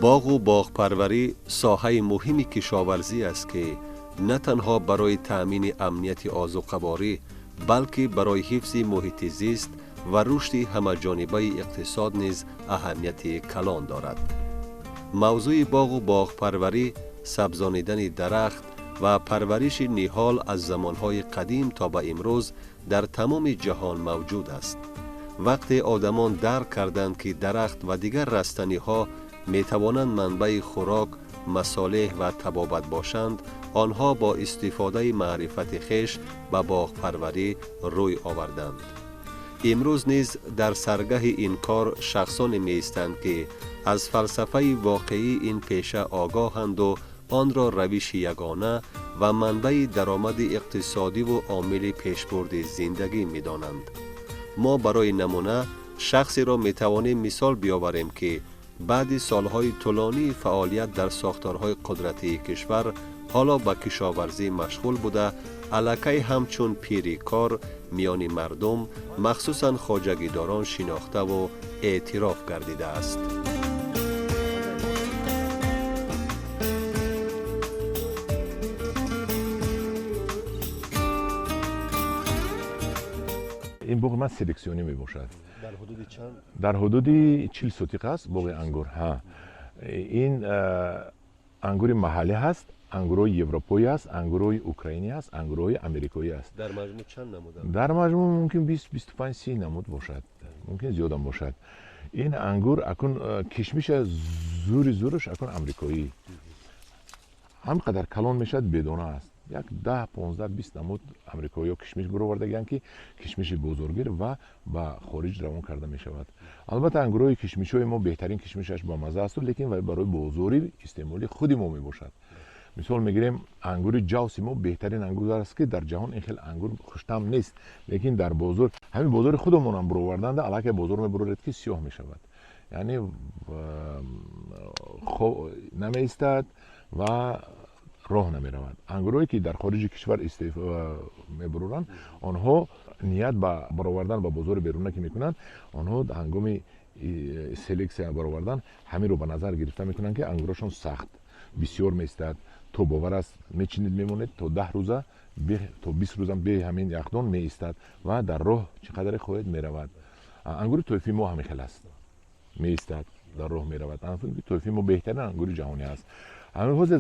Боғу боғпарварӣ соҳаи муҳими кишоварзӣ аст, ки на танҳо барои таъмини амнияти озуқаворӣ, балки барои ҳифзи муҳити зист ва рушди ҳамаҷонибаи иқтисод низ аҳамияти калон дорад. Мавзӯи боғу боғпарварӣ, сабзонидани дарахт ва парвариши ниҳол аз замонҳои қадим то ба имрӯз дар тамоми ҷаҳон мавҷуд аст. Вақте одамон дарк карданд, ки дарахт ва дигар растаниҳо метавонанд манбаи хӯрок, масолеҳ ва табобат бошанд, онҳо бо истифодаи маърифати хеш ба боғпарварӣ рӯй оварданд. Имрӯз низ дар саргаҳи ин кор шахсоне меистанд, ки аз фалсафаи воқеии ин пеша огоҳанду онро равиши ягона ва манбаи даромади иқтисодиву омили пешбурди зиндагӣ медонанд. Мо барои намуна шахсеро метавонем мисол биёварем, ки баъди солҳои тӯлонии фаъолият дар сохторҳои қудратии кишвар ҳоло ба кишоварзӣ машғул буда, аллакай ҳамчун пири кор миёни мардум, махсусан хоҷагидорон шинохтаву эътироф гардидааст. Ин боғи ман селексионӣ мебошад. Дар ҳудуди чанд? Дар ҳудуди 40 сотиқ аст боғи ангур. Ҳа, ин ангури маҳаллӣ ҳаст, ангурҳои европоӣ аст, ангурҳои украинӣ аст, ангурҳои америкоӣ аст. Дар маҷмӯъ чанд намуд? Дар маҷмӯъ мумкин 20, 25, 30 намуд бошад, мумкин зиёдам бошад. Ин ангур акун кишмиша зури зураш акун амрикоӣ, ҳам қадар калон мешавад, бедона аст. Як 10, 15, 20 намуд амрикоиё кишмиш баровардагианд, ки кишмиши бозоргир ва ба хориҷ равон карда мешавад. Албатта, ангурҳои кишмишҳои мо беҳтарин кишмишаш бамазза асту, лекин вай барои бозори истеъмоли худи мо мебошад. Мисол мегирем, ангури ҷавси мо беҳтарин ангур аст, ки дар ҷаҳон ин хел ангур хуштам нест, лекин дар бозор, ҳамин бозори худамонам бароварданда, аллакай бозор мебароред, ки сиёҳ мешавад, яъне намеистад ва роҳ намеравад. Ангурҳое, ки дар хориҷи кишвар мебароранд, онҳо ният ба баровардан ба бозори беруна ки мекунанд, онҳо ҳангоми селексия баровардан ҳаминро ба назар гирифта мекунанд, ки ангурашон сахт бисёр меистад, то бовар аст, мечинед, мемонед то 10 рӯза, то 20 рӯзам бе ҳамин яхдон меистад ва дар роҳ чӣ қадаре хоҳед меравад. Ангури тоифи мо ҳамин хел аст, меистад, дар роҳ меравад. Ангури тоифи мо беҳтарин ангури ҷаҳонӣ аст. Ҳамин ҳозир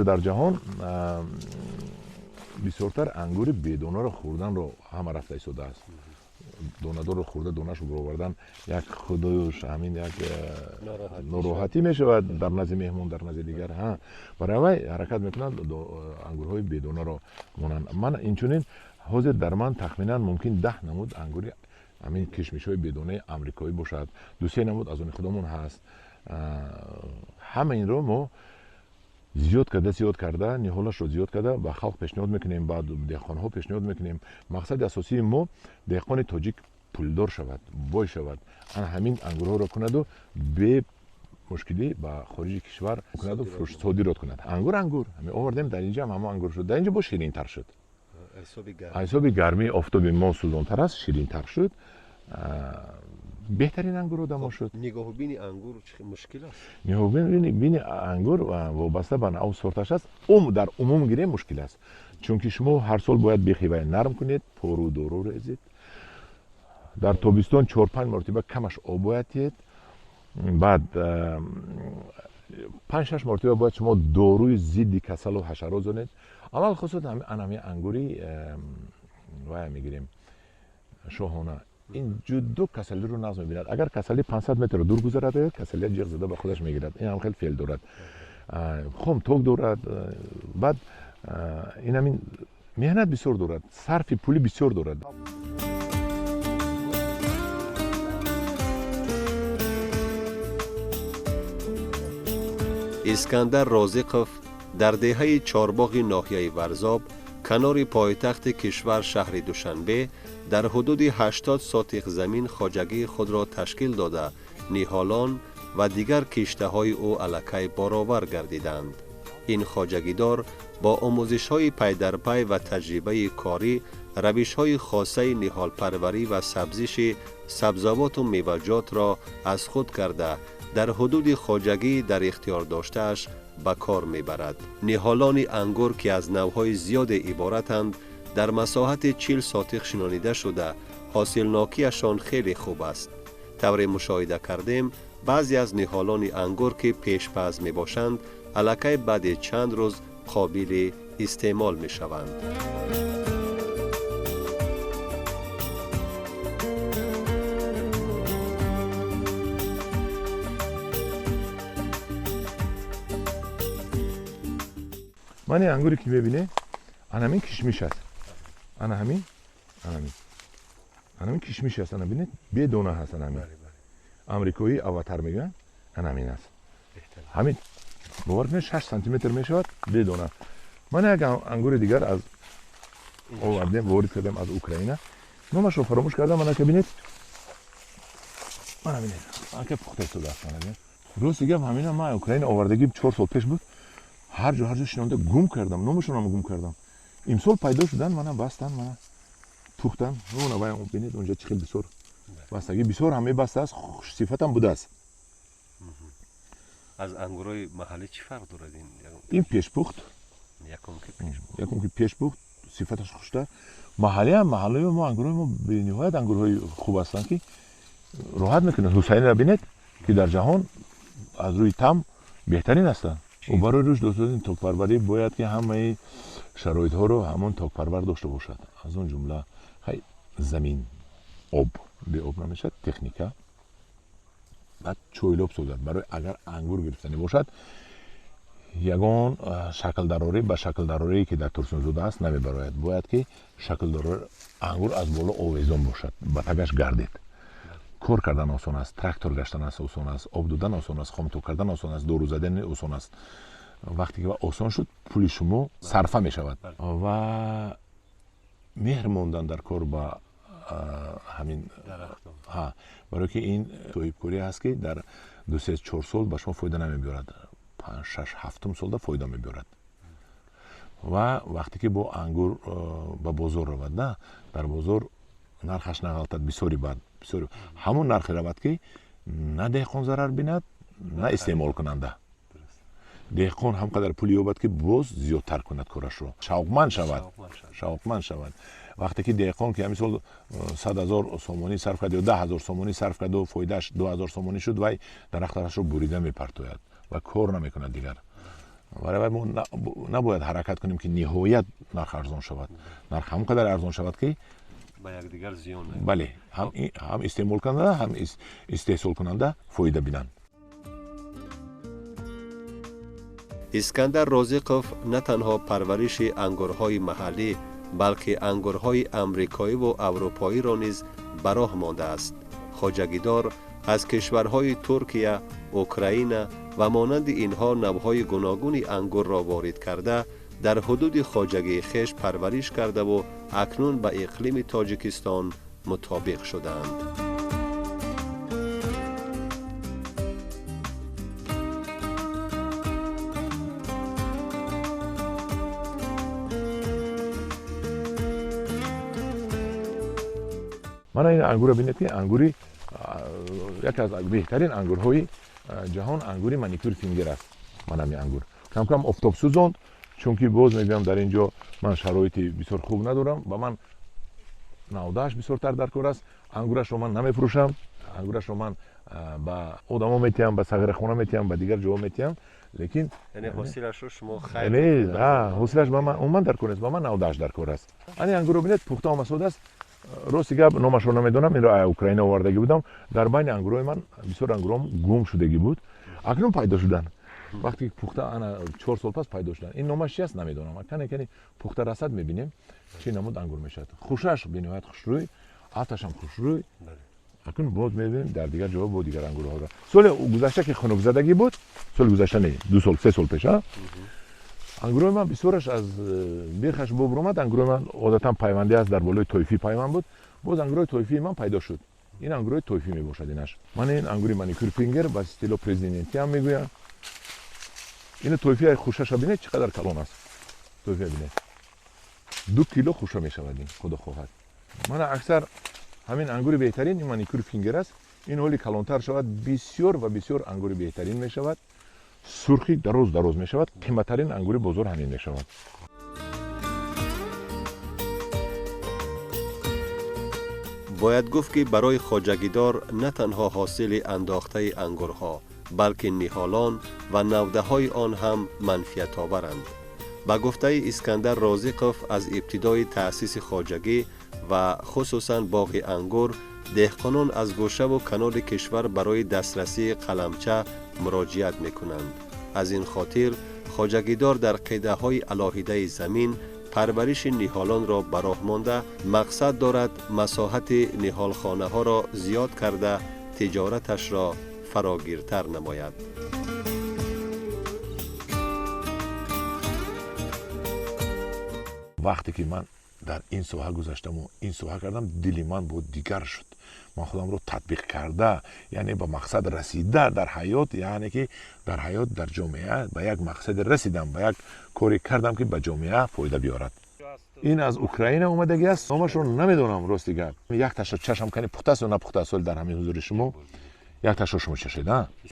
дар ҷаҳон бисёртар ангури бедонаро хӯрданро ҳама рафта истодааст. Донадорро хӯрда, донаашро баровардан як худуш ҳамин як нороҳатӣ мешавад дар назди меҳмон, дар назди дигар. Ҳа, барои вай ҳаракат мекунанд, ангурҳои бедонаро монанд. Ман инчунин ҳозир дар ман тахминан мумкин 10 намуд ангури ҳамин кишмишҳои бедонаи амрикоӣ бошад, ду-се намуд аз они худамон ҳаст. Ҳама инро мо зиёд карда, зиёд карда, ниҳолашро зиёд карда, ба халқ пешниҳод мекунем, ба деҳқонҳо пешниҳод мекунем. Мақсади асосии мо деҳқони тоҷик пулдор шавад, бой шавад, ана ҳамин ангурҳоро кунаду бе мушкилӣ ба хориҷи кишвар кунаду содирот кунад. Ангур, ангур ҳамин овардем, дар инҷа ҳам ҳамон ангур шуд, дар инҷа боз ширинтар шуд. Ҳисоби гармии офтоби мо сӯзонтар аст, ширинтар шуд, беҳтарин ангур одамо шуд. Нигоҳубини ангур мушкил аст? Нигоҳубини ангур вобаста ба навъу сорташ аст. Дар умум гирем, мушкил аст, чунки шумо ҳар сол бояд бехи вай нарм кунед, пору дору резед, дар тобистон чор-панҷ маротиба камаш об бояд диҳед, баъд панҷ-шаш маротиба бояд шумо доруи зидди касалу ҳашарот зонед. Алалхусус анами ангури вая мегирем, шоҳона, ин ҷудо касалиро нағз мебинад. Агар касалӣ 500 метрро дур гузарад, касалия ҷиғ зада ба худаш мегирад. Ин ҳам хеле феъл дорад, хом ток дорад. Баъд ин ҳамин меҳнат бисёр дорад, сарфи пулӣ бисёр дорад. Искандар Розиқов дар деҳаи Чорбоғи ноҳияи Варзоб, канори пойтахти кишвар, шаҳри Душанбе, дар ҳудуди 80 сотиқ замин хоҷагии худро ташкил дода, ниҳолон ва дигар киштаҳои ӯ аллакай баровар гардиданд. Ин хоҷагидор бо омӯзишҳои пайдарпай ва таҷрибаи корӣ равишҳои хосаи ниҳолпарварӣ ва сабзиши сабзавоту меваҷотро аз худ карда. дар ҳудуди хоҷагӣ дар ихтиёр доштааш ба кор мебарад. Ниҳолони ангур, ки аз навъҳои зиёде иборатанд, дар масоҳати 40 сотих шинонида шуда, ҳосилнокиашон хеле хуб аст. Тавре мушоҳида кардем, баъзе аз ниҳолони ангур, ки пешпаз мебошанд, аллакай баъди чанд рӯз қобили истеъмол мешаванд. Ман ин ангуре ки мебинед, ана ҳамин кишмиш аст. Ана ҳамин, ана ҳамин. Ана ҳамин кишмиш аст, ана бинед, бедона ҳаст ана ҳамин. Амрикоӣ аватар мегӯянд, ана ҳамин аст. Ҳамин бовар кунед, 6 сантиметр мешавад бедона. Ман як ангури дигар аз овардем, ворид кардем аз Украина. Номашро фаромӯш кардам, ана ка бинед. Мана бинед, ака пухта истодааст, ана бинед. Рости гап, ҳамина ман Украина овардагӣ 4 сол пеш буд. Ҳар ҷо ҳар ҷо шинонда гум кардам, номашонам гум кардам. Имсол пайдо шудан, мана бастан, мана пухтан. Мона вай бинед, онҷа чӣ хел бисёр бастагӣ, бисёр ҳам мебастааст, хушсифатам будааст. Аз ангурҳои маҳаллӣ чӣ фарқ дорад ин? Ин пешпухт. Якум ки пешпухт. Якум ки пешпухт, сифаташ хуштар. Маҳаллиам, маҳаллии мо ангурҳои мо бениҳоят ангурҳои хуб ҳастанд, ки роҳат мекунанд. Ҳусайнро бинед, ки дар ҷаҳон аз рӯи таъм беҳтарин ҳастанд. Барои рушд додани токпарварӣ бояд ки ҳамаи шароитҳоро ҳамон токпарвар дошта бошад. Аз он ҷумла хай замин, об, бе об намешавад, техника, баъд чойлоб созад. Барои агар ангур гирифтанӣ бошад, ягон шаклдарорӣ ба шаклдарорие ки дар Турсунзода аст намебарояд. Бояд ки шаклдарор ангур аз боло овезон бошад, ба тагаш гардед. Кор кардан осон аст, трактор гаштан осон аст, об додан осон аст, хомток кардан осон аст, дору задан осон аст. Вақте ки осон шуд, пули шумо сарфа мешавад. Ва меҳр мондан дар кор ба ҳамин барои ки ин соҳибкорӣ аст, ки дар 2-3-4 сол ба шумо фоида намебиёрад, 5-6-7 солда фоида мебиёрад. Ва вақте ки бо ангур ба бозор равад, на дар бозор нархаш нағалтад, бисёри бад, бисёри ҳамон нархе равад, ки на деҳқон зарар бинад, на истеъмолкунанда. Деҳқон ҳам қадар пул ёбад, ки боз зиёдтар кунад корашро, шавқманд шавад, шавқманд шавад. Вақте ки деҳқон ки ҳамин сол 100 000 сомонӣ сарф кард ё 10 000 сомонӣ сарф карду фоидааш 2000 сомонӣ шуд, вай дарахташро бурида мепартояд ва кор намекунад дигар. Барои мо набояд ҳаракат кунем, ки ниҳоят нарх арзон шавад. Нарх ҳам қадар арзон шавад, ки ба якдигар зиён наёбад. Бале, ҳам истеъмолкунанда, ҳам истеҳсолкунанда фоида бинанд. Искандар Розиқов на танҳо парвариши ангурҳои маҳаллӣ, балки ангурҳои амрикоиву аврупоиро низ ба роҳ мондааст. Хоҷагидор аз кишварҳои Туркия, Украина ва монанди инҳо навъҳои гуногуни ангурро ворид карда, дар ҳудуди хоҷагии хеш парвариш кардаву акнун ба иқлими Тоҷикистон мутобиқ шудаанд. Мана ин ангурро бинед, ки ангури яке аз беҳтарин ангурҳои ҷаҳон, ангури маникюр фингер аст. Мана ҳамин ангур кам-кам офтоб сӯзонд, чунки боз мегӯям, дар ин ҷо ман шароити бисёр хуб надорам ва ман навдааш бисёртар дар кор аст. Ангурашро ман намефурӯшам, ангурашро ман ба одамо метиҳам, ба сағирахона метиҳам, ба дигар ҷоҳо метиҳам, лекин яъне ҳосилашро шумо хайр не, ҳосилаш ба ман умуман дар кор нест, ба ман навдааш дар кор аст. Ани ангурро бинед, пухта омасодааст. Рости гап, номашро намедонам, инро Украина овардагӣ будам. Дар байни ангурҳои ман бисёр ангурҳом гум шудагӣ буд, акнун пайдо шуданд. Вақте ки пухта ана 4 сол пас пайдо шуданд. Ин номаш чи аст намедонам. Кане кане пухта расад, мебинем чӣ намуд ангур мешавад. Хушаш бениҳоят хушрӯй, аташам хушрӯй. Акнун боз мебинем дар дигар ҷоҳо бо дигар ангурҳоро. Соли гузашта ки хунукзадагӣ буд, соли гузашта не, 2 сол, 3 сол пеш, ангурҳои ман бисёраш аз бехаш бобр омад. Ангурҳои ман одатан пайвандӣ аст, дар болои тойфӣ пайванд буд. Боз ангурҳои тойфии ман пайдо шуд. Ин ангурҳои тойфӣ мебошад инаш. Ман ин ангури маникюр фингер ба стило президентӣ ҳам мегӯянд. Ин тойфии хушаша бинед, чӣ қадар калон аст. Тойфия бинед, 2 кило хуша мешавад ин, худо хоҳад. Мана аксар ҳамин ангури беҳтарин ин маникюр фингер аст. Ин ҳоли калонтар шавад, бисёр ва бисёр ангури беҳтарин мешавад. Сурхи дароз дароз мешавад, қиматтарин ангури бозор ҳамин мешавад. Бояд гуфт, ки барои хоҷагидор на танҳо ҳосили андохтаи ангурҳо, балки ниҳолон ва навдаҳои он ҳам манфиатоваранд. Ба гуфтаи Искандар Розиқов, аз ибтидои таъсиси хоҷагӣ ва хусусан боғи ангур, деҳқонон аз гӯшаву канори кишвар барои дастрасии қаламча муроҷиат мекунанд. Аз ин хотир хоҷагидор дар қитъаҳои алоҳидаи замин парвариши ниҳолонро ба роҳ монда, мақсад дорад масоҳати ниҳолхонаҳоро зиёд карда, тиҷораташро фарогиртар намояд. Вақте ки ман дар ин соҳа гузаштаму ин соҳа кардам, дили ман бо дигар шуд. Ман худамро татбиқ карда, яъне ба мақсад расида дар ҳаёт, яъне ки дар ҳаёт, дар ҷомеа ба як мақсаде расидам, ба як коре кардам, ки ба ҷомеа фоида биёрад. Ин аз Украина омадагӣ аст, номашро намедонам, рости гап. Якташро чашам кани пухтааст ё напухтааст. Соли дар ҳамин ҳузури шумо якташро шумо чашед.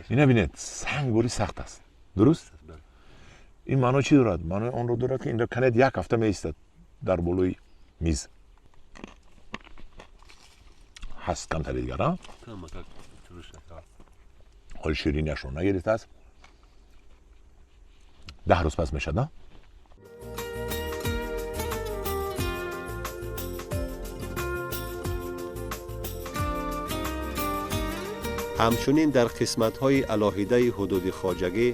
Ина бинед, сангбори сахт аст, дуруст? Ин маъно чӣ дорад? Маънои онро дорад, ки инро канед, як ҳафта меистад дар болои миз. Ҳаст камтари дигар, ҳоли ширинияшро нагирифтааст. 10 рӯз пас мешад. Ҳамчунин дар қисматҳои алоҳидаи ҳудуди хоҷагӣ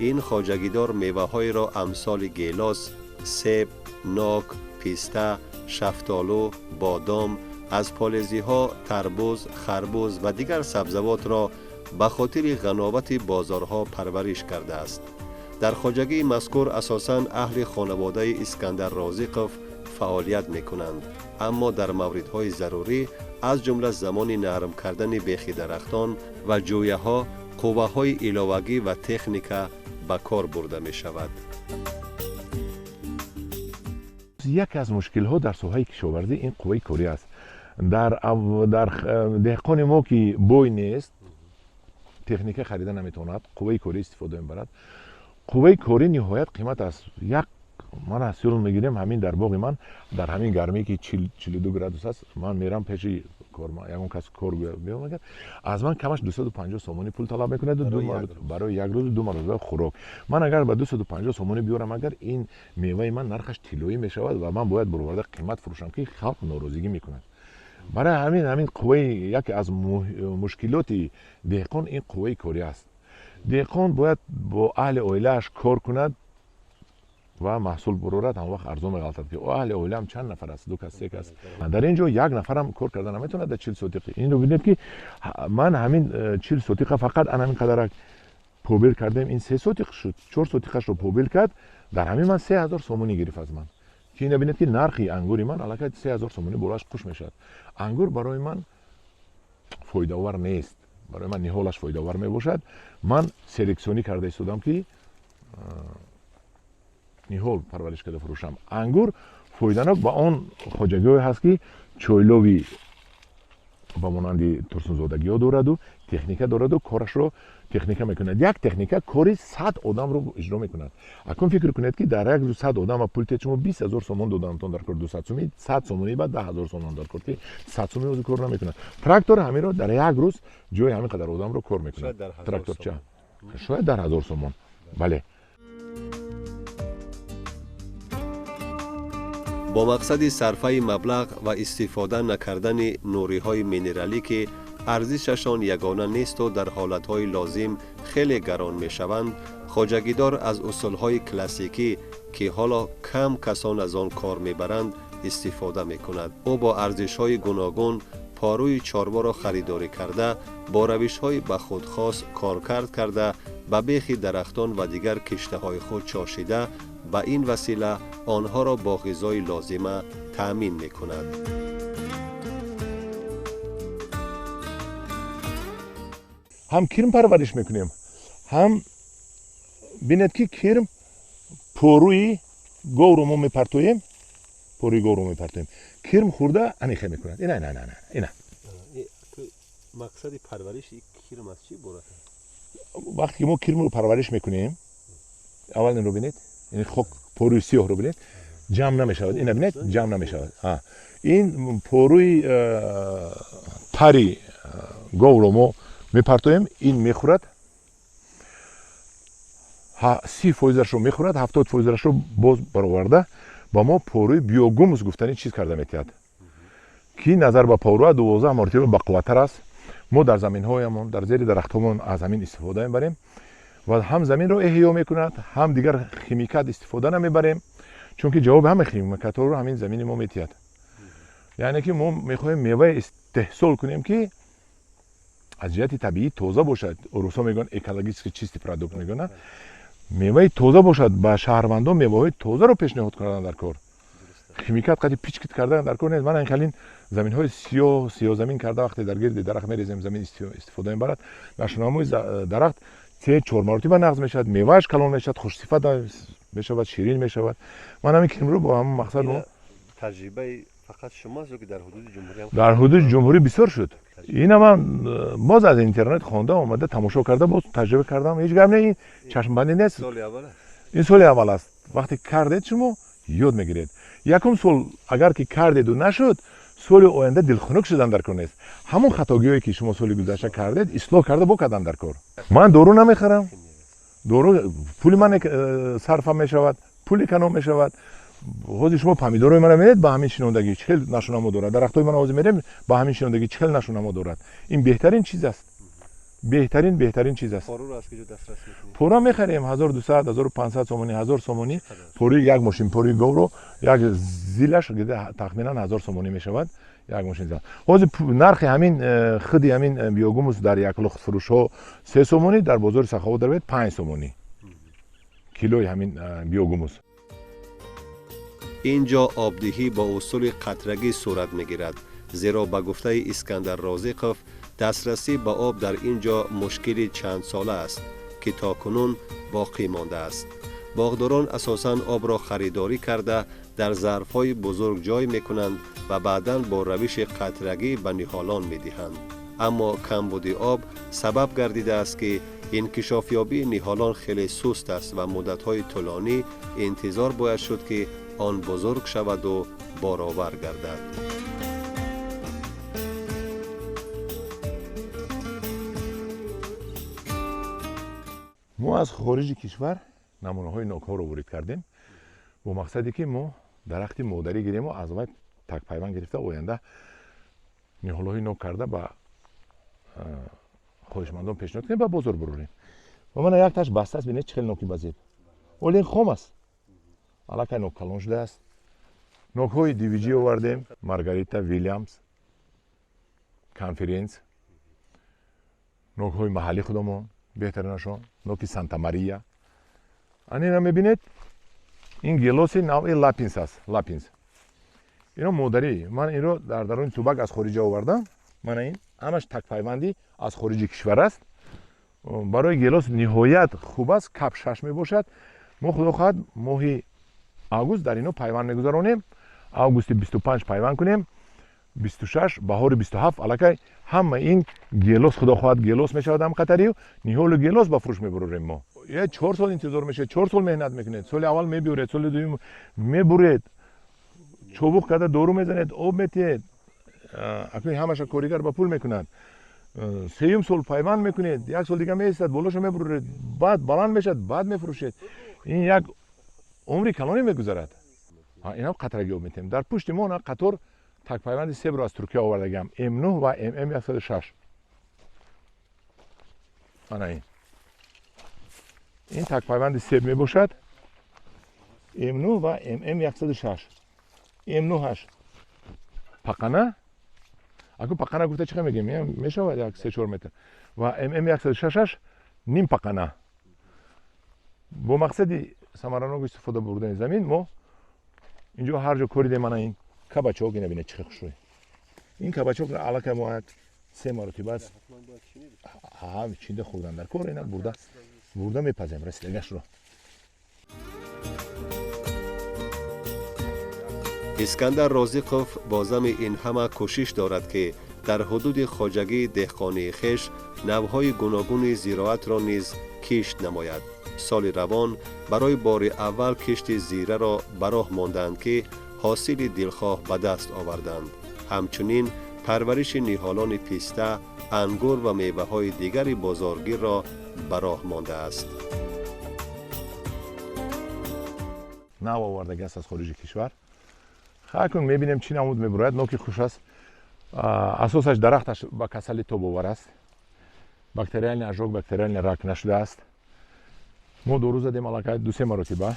ин хоҷагидор меваҳоеро амсоли гелос, себ, нок, писта, шафтолу, бодом, аз полезиҳо тарбуз, харбуз ва дигар сабзавотро ба хотири ғановати бозорҳо парвариш кардааст. Дар хоҷагии мазкур асосан аҳли хонаводаи Искандар Розиқов фаъолият мекунанд, аммо дар мавридҳои зарурӣ, аз ҷумла замони нарм кардани бехи дарахтон ва ҷӯяҳо, қувваҳои иловагӣ ва техника ба кор бурда мешавад. Яке аз мушкилҳо дар соҳаи кишоварзӣ ин қувваи корӣ аст. Дар деҳқони мо, ки бой нест, техника харида наметавонад, қувваи корӣ истифода мебарад. Қувваи корӣ ниҳоят қимат аст. Як ман аз сирун мегирем, ҳамин дар боғи ман, дар ҳамин гармӣ, ки 42 градус аст, ман мерам пеши ягон кас кор биомагар, аз ман камаш 250 сомонӣ пул талаб мекунад барои як рӯзу ду маротиба хӯрок. Ман агар ба 250 сомонӣ биёрам, агар ин меваи ман нархаш тиллоӣ мешавад ва ман бояд бароварда қимат фурӯшам, ки халқ норозигӣ мекунад. Барои ҳамин қувваи, яке аз мушкилоти деҳқон ин қувваи корӣ аст. Деҳқон бояд бо аҳли оилааш кор кунад ва маҳсул бурорад, ҳам вақт арзон меғалтад, ки аҳли оилаам чанд нафар аст, ду кас, се кас. Дар ин ҷо як нафарам кор карда наметавонад дар 40 сотиқи. Инро бинед, ки ман ҳамин 40 сотиқа фақат ан ҳамин қадарак побел кардем, ин 3 сотиқ шуд, 4 сотиқашро побел кард, дар ҳамин ман 3000 сомонӣ гирифт аз ман. Ки ина бинед, ки нархи ангури ман аллакай 3000 сомонӣ болоаш қуш мешавад. Ангур барои ман фоидаовар нест, барои ман ниҳолаш фоидаовар мебошад. Ман селексионӣ карда истодам, ки ниҳол парвариш карда фурӯшам. Ангур фоиданок ба он хоҷагиҳое ҳаст, ки чойлови ба монанди турсунзодагиҳо дораду техника дораду корашро техника мекунад. Як техника кори 100 одамро иҷро мекунад. Акун фикр кунед, ки дар як рӯз 100 одама пул тед, шумо 20 000 сомон додамтон дар кор, 200 сомонӣ, 100 сомонӣ ба 10 000 сомон дар кор, ки 100 сомонӣ озу кор намекунад. Трактор ҳаминро дар як рӯз ҷои ҳамин қадар одамро кор мекунад. Тракторча шояд дар 1000 сомон. Бале. Бо мақсади сарфаи маблағ ва истифода накардани нуриҳои минералӣ, ки арзишашон ягона несту дар ҳолатҳои лозим хеле гарон мешаванд, хоҷагидор аз усулҳои классикӣ, ки ҳоло кам касон аз он кор мебаранд, истифода мекунад. Ӯ бо арзишҳои гуногун порӯи чорворо харидорӣ карда, бо равишҳои ба худ хос коркард карда, ба бехи дарахтон ва дигар киштаҳои худ чошида, ба ин васила онҳоро бо ғизои лозима таъмин мекунад. Ҳам кирм парвариш мекунем, ҳам бинед, ки кирм порӯи говро мо мепартоем, порӯи говро мепартоем, кирм хӯрда анихе мекунад. Ина, ина, ина, ина. Мақсади парвариши кирм аз чӣ иборат аст? Вақте ки мо кирмро парвариш мекунем, аввал инро бинед, ин хок порӯи сиёҳро бинед, ҷамъ намешавад. Ина бинед, ҷамъ намешавад. Ин порӯи тари говро мо мепартоем, ин мехӯрад, 30%-ашро мехӯрад, 70%-ашро боз бароварда ба мо порӯи биогумус гуфтани чиз карда метиҳад, ки назар ба порӯа 12 маротиба бақувваттар аст. Мо дар заминҳоямон, дар зери дарахтҳомон аз ҳамин истифода мебарем ва ҳам заминро эҳё мекунад, ҳам дигар химикат истифода намебарем, чунки ҷавоби ҳама химикатҳоро ҳамин замини мо метиҳад. Яъне ки мо мехоҳем меваи истеҳсол кунем, ки аз ҷиҳати табиӣ тоза бошад. Русҳо мегӯянд экологически чистый продукт мегӯянд. Меваи тоза бошад, ба шаҳрвандон меваҳои тозаро пешниҳод кардан дар кор. Химикат қади пичкит кардан дар кор нест. Ман ин заминҳои сиёҳ, сиёҳзамин карда вақте дар гирди дарахт мерезем, замин истифода мебарад, нашунамои дарахт 3-4 маротиба нағз мешавад, мевааш калон мешавад, хушсифат мешавад, ширин мешавад. Ман ҳамин кирмро бо ҳамон мақсад мо таҷрибаи фақат шумост ё ки дар ҳудуди ҷумҳурӣ ҳам? Дар ҳудуди ҷумҳурӣ бисёр шуд. Ина ман боз аз интернет хонда омада, тамошо карда, боз таҷриба кардам. Ҳеҷ гап не, ин чашмбандӣ нест. Ин соли аввал аст. Вақте кардед шумо ёд мегиред. Якум сол агар ки кардеду нашуд, соли оянда дилхунук шудан дар кор нест. Ҳамон хатогиҳое ки шумо соли гузашта кардед, ислоҳ карда бо кардан дар кор. Ман дору намехарам, дору пули ман сарфа мешавад, пули каном мешавад. Ҳозир шумо помидорҳои мана мебинед, ба ҳамин шинондагӣ чӣ хел нашунамо дорад. Дарахтҳои мана ҳозир мерем, ба ҳамин шинондагӣ чӣ хел нашунамо дорад. Ин беҳтарин чиз аст, беҳтарин чиз аст. Поруро аз куҷо дастрас мекунед? Пора мехарем 1200, 1500 сомонӣ, 1000 сомонӣ. Пори як мошин пори говро як зилаш тахминан 1000 сомонӣ мешавад, як мошин зил. Ҳозир нархи ҳамин худи ҳамин биогумус дар яклухтфурӯшҳо 3 сомонӣ, дар бозори Саховат дарояд 5 сомонӣ килои ҳамин биогумус. Ин ҷо обдиҳӣ бо усули қатрагӣ сурат мегирад, зеро ба гуфтаи Искандар Розиқов дастрасӣ ба об дар ин ҷо мушкили чандсола аст, ки то кунун боқӣ мондааст. Боғдорон асосан обро харидорӣ карда дар зарфҳои бузург ҷой мекунанд ва баъдан бо равиши қатрагӣ ба ниҳолон медиҳанд. Аммо камбуди об сабаб гардидааст, ки инкишофёбии ниҳолон хеле суст аст ва муддатҳои тӯлонӣ интизор бояд шуд, ки он бузург шаваду боровар гардад. Мо аз хориҷи кишвар намунаҳои нокҳоро ворид кардем бо мақсаде ки мо дарахти модарӣ гирему аз вай такпайванд гирифта оянда ниҳолҳои нок карда ба хоҳишмандон пешниҳод кунем, ба бозор бурорем. Ва мана якташ баста аст, бинед чӣ хел ноки базеб. Оле ин хом аст, аллакай нок калон шудааст. Нокҳои дивиҷӣ овардем, Маргарита, Вилямс, Конференс, нокҳои маҳаллӣ худамон беҳтаринашон, ноки Санта Мария. Анина мебинед, ин гелоси навъи Лапинс аст, Лапинс. Ино модарӣ, ман инро дар даруни тубак аз хориҷа овардам. Мана ин ҳамаш такпайвандӣ аз хориҷи кишвар аст. Барои гелос ниҳоят хуб аст, кап 6 мебошад. Мо худо хоҳад моҳи август дар ино пайванд мегузаронем. Августи 25 пайванд кунем, 26, баҳори 27 аллакай ҳама ин гелос худо хоҳад гелос мешавад ҳам қатарию ниҳолу гелос ба фурӯш мебурорем мо. 4 сол интизор мешавед, 4 сол меҳнат мекунед. Соли аввал мебиёред, соли дуюм мебуред, чобуқ карда дору мезанед, об метиҳед. Акнун ҳамаша коригар ба пул мекунад. Сеюм сол пайванд мекунед, як сол дига меистад, болоша мебуроред, баъд баланд мешавад, баъд мефурӯшед. Ин як умри калоне мегузарад. Инам қатрагӣ об метиҳем. Дар пушти мо на қатор такпайванди себро аз Туркия овардагиам, М9 ва ММ106. Ана ин. Ин такпайванди себ мебошад. М9 ва ММ106. М9 пақана. Аку пақана гуфта чӣ мегӯем? Мешавад як 3-4 метр. Ва ММ106 ним пақана. Бо мақсади самаранок истифода бурдани замин мо инҷо ҳар ҷо коридем. Мана ин кабачок, ина бинед чӣ хел хушрӯй. Ин кабачокро аллакай мо як 3 маротиба аст чида хӯрдан дар кор, ина бурда мепазем расидагашро. Искандар Розиқов бо зами ин ҳама кӯшиш дорад, ки Дар ҳудуди хоҷагии деҳқонии хеш навъҳои гуногуни зироатро низ кишт намояд. Соли равон барои бори аввал кишти зираро ба роҳ монданд, ки ҳосили дилхоҳ ба даст оварданд. Ҳамчунин парвариши ниҳолони писта, ангур ва меваҳои дигари бозоргирро ба роҳ мондааст. Нав овардаги аст аз хориҷи кишвар. Акнун мебинем, чӣ намуд мебурояд. Ноки хуш аст, асосаш дарахташ ба касали тобовар аст, бактериальный ожог, бактериальный рак нашудааст. Мо дору задем аллакай дусе маротиба,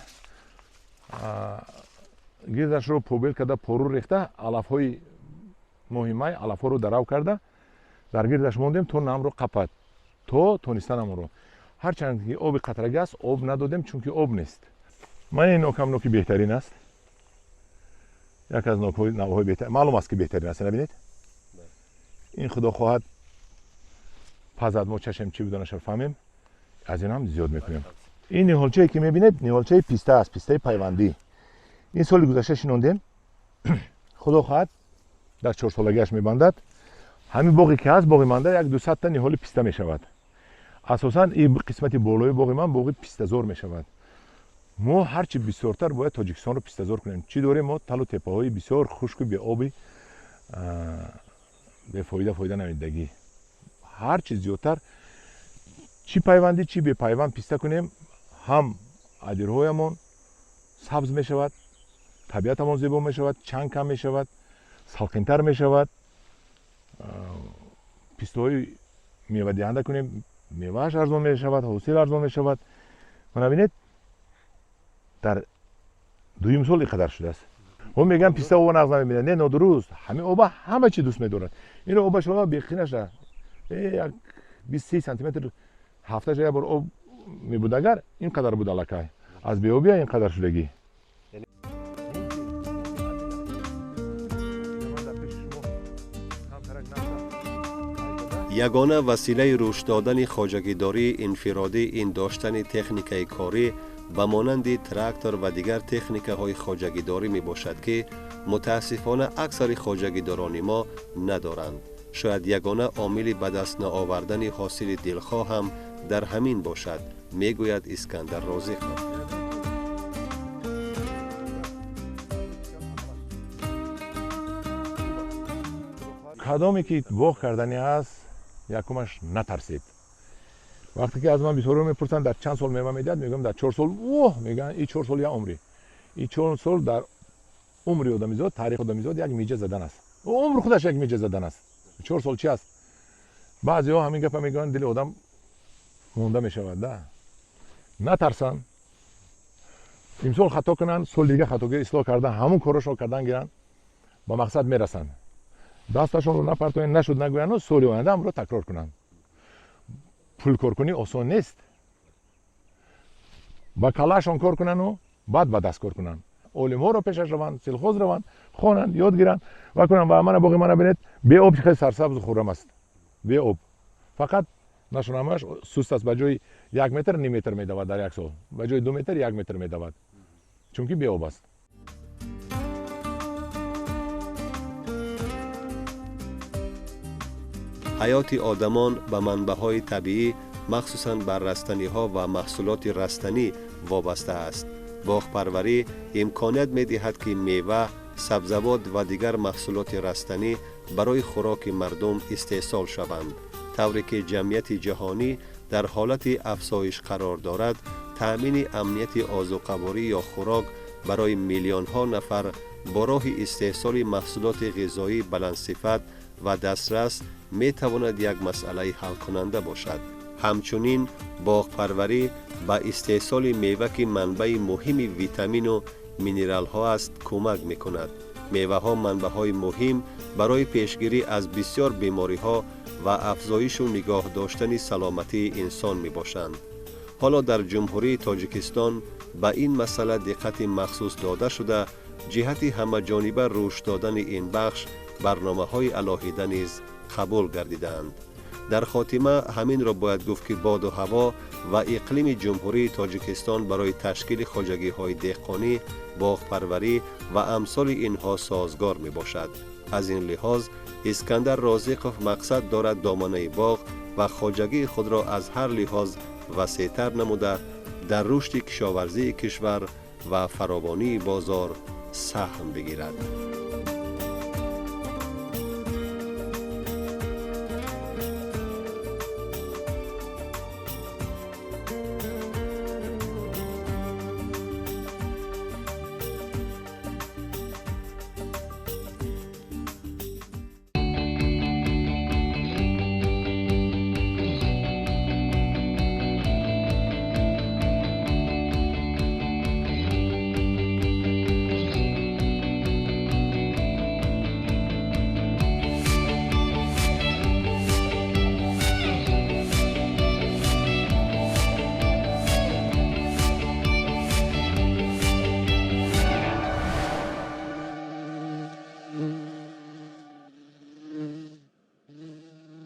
гирдашро побел карда, пору рехта, алафҳои моҳи май алафҳоро дарав карда, дар гирдаш мондем, то намро қапад, то тониста намонро. Ҳарчанд ки оби қатрагӣ аст, об надодем, чунки об нест. Ман ин нокам ноки беҳтарин аст, як аз нокҳои навъҳои беҳтарин, маълум аст, ки беҳтарин аст. Набинед, ин худо хоҳад пазад, мо чашем, чӣ буданаша фаҳмем, аз ин ҳам зиёд мекунем. Ин ниҳолчае, ки мебинед, ниҳолчаи писта аст, пистаи пайвандӣ. Ин соли гузашта шинондем, худо хоҳад дар чорсолагиаш мебандад. Ҳамин боғе ки ҳаст, боғи манда як дусадта ниҳоли писта мешавад. Асосан ин қисмати болои боғи ман боғи пистазор мешавад. Мо ҳарчи бисёртар бояд Тоҷикистонро пистазор кунем. Чӣ дорем мо? Талу теппаҳои бисёр хушку, беоби, бефоида, фоида намедагӣ. Ҳарчи зиёдтар, чӣ пайвандӣ, чӣ бепайванд писта кунем, ҳам адирҳоямон сабз мешавад, табиатамон зебо мешавад, чанг кам мешавад, салқинтар мешавад. Пистаҳои мевадиҳанда кунем, мевааш арзон мешавад, ҳосил арзон мешавад. Мана бинед, дар дуюм сол ин қадар шудааст. Ҳо мегӯянд, писта оба нағз намебинад. Не, нодуруст. Ҳамин оба ҳама чӣ дӯст медорад. Ино оба шума беқинаша як 20-30 сантиметр ҳафташа як бор об мебуд, агар ин қадар буд, аллакай аз беобия ин қадар шудагӣ. Ягона василаи рушд додани хоҷагидории инфиродӣ ин доштани техникаи корӣ ба монанди трактор ва дигар техникаҳои хоҷагидорӣ мебошад, ки мутаассифона аксари хоҷагидорони мо надоранд. Шояд ягона омили ба даст наовардани ҳосили дилхоҳ ҳам дар ҳамин бошад, мегӯяд Искандар Розиқов. Кадоме ки боғ карданӣ аст, якумаш натарсед. Вақте ки аз ман бисёриҳо мепурсанд, дар чанд сол мева медиҳад, мегӯям, дар 4 сол. Оҳ, мегӯянд, и 4 сол як умри, и 4 сол дар умри одамизод, таърихи одамизод як миҷа задан аст. Умр худаш як миҷа задан аст. 4 сол чи аст? Баъзеҳо ҳамин гапа мегӯянд, дили одам монда мешавад. Да, натарсанд. Имсол хато кунанд, соли дига хатогӣ ислоҳ кардан, ҳамун корашро кардан гиранд, ба мақсад мерасанд. Дасташонро напартоянд, нашуд нагӯянд, соли оянда ҳамро такрор кунанд. Пулкоркунӣ осон нест. Ба калаашон кор кунану баъд ба даст кор кунанд. Олимҳоро пешаш раванд, сельхоз раванд, хонанд, ёд гиранд ва кунанд. Ва мана боғи мана бинед, беоб хеле сарсабзу хуррам аст. Беоб фақат нашунамаш суст аст. Ба ҷои 1 метр ним метр медавад дар як сол, ба ҷои 2 метр 1 метр медавад, чунки беоб аст. Ҳаёти одамон ба манбаъҳои табиӣ, махсусан ба растаниҳо ва маҳсулоти растанӣ вобаста аст. Боғпарварӣ имконият медиҳад, ки мева, сабзавот ва дигар маҳсулоти растанӣ барои хӯроки мардум истеҳсол шаванд. Тавре ки ҷамъияти ҷаҳонӣ дар ҳолати афзоиш қарор дорад, таъмини амнияти озуқаворӣ ё хӯрок барои миллионҳо нафар бо роҳи истеҳсоли маҳсулоти ғизоӣ баландсифат ва дастрас метавонад як масъалаи ҳалкунанда бошад. Ҳамчунин боғпарварӣ ба истеҳсоли мева, ки манбаи муҳими витамину минералҳо аст, кӯмак мекунад. Меваҳо манбаъҳои муҳим барои пешгирӣ аз бисёр бемориҳо ва афзоишу нигоҳ доштани саломатии инсон мебошанд. Ҳоло дар Ҷумҳурии Тоҷикистон ба ин масъала диққати махсус дода шуда, ҷиҳати ҳамаҷониба рушд додани ин бахш барномаҳои алоҳида низ қабул гардидаанд. Дар хотима ҳаминро бояд гуфт, ки боду ҳаво ва иқлими Ҷумҳурии Тоҷикистон барои ташкили хоҷагиҳои деҳқонӣ, боғпарварӣ ва амсоли инҳо созгор мебошад. Аз ин лиҳоз Искандар Розиқов мақсад дорад доманаи боғ ва хоҷагии худро аз ҳар лиҳоз васеътар намуда, дар рушди кишоварзии кишвар ва фаровонии бозор саҳм бигирад.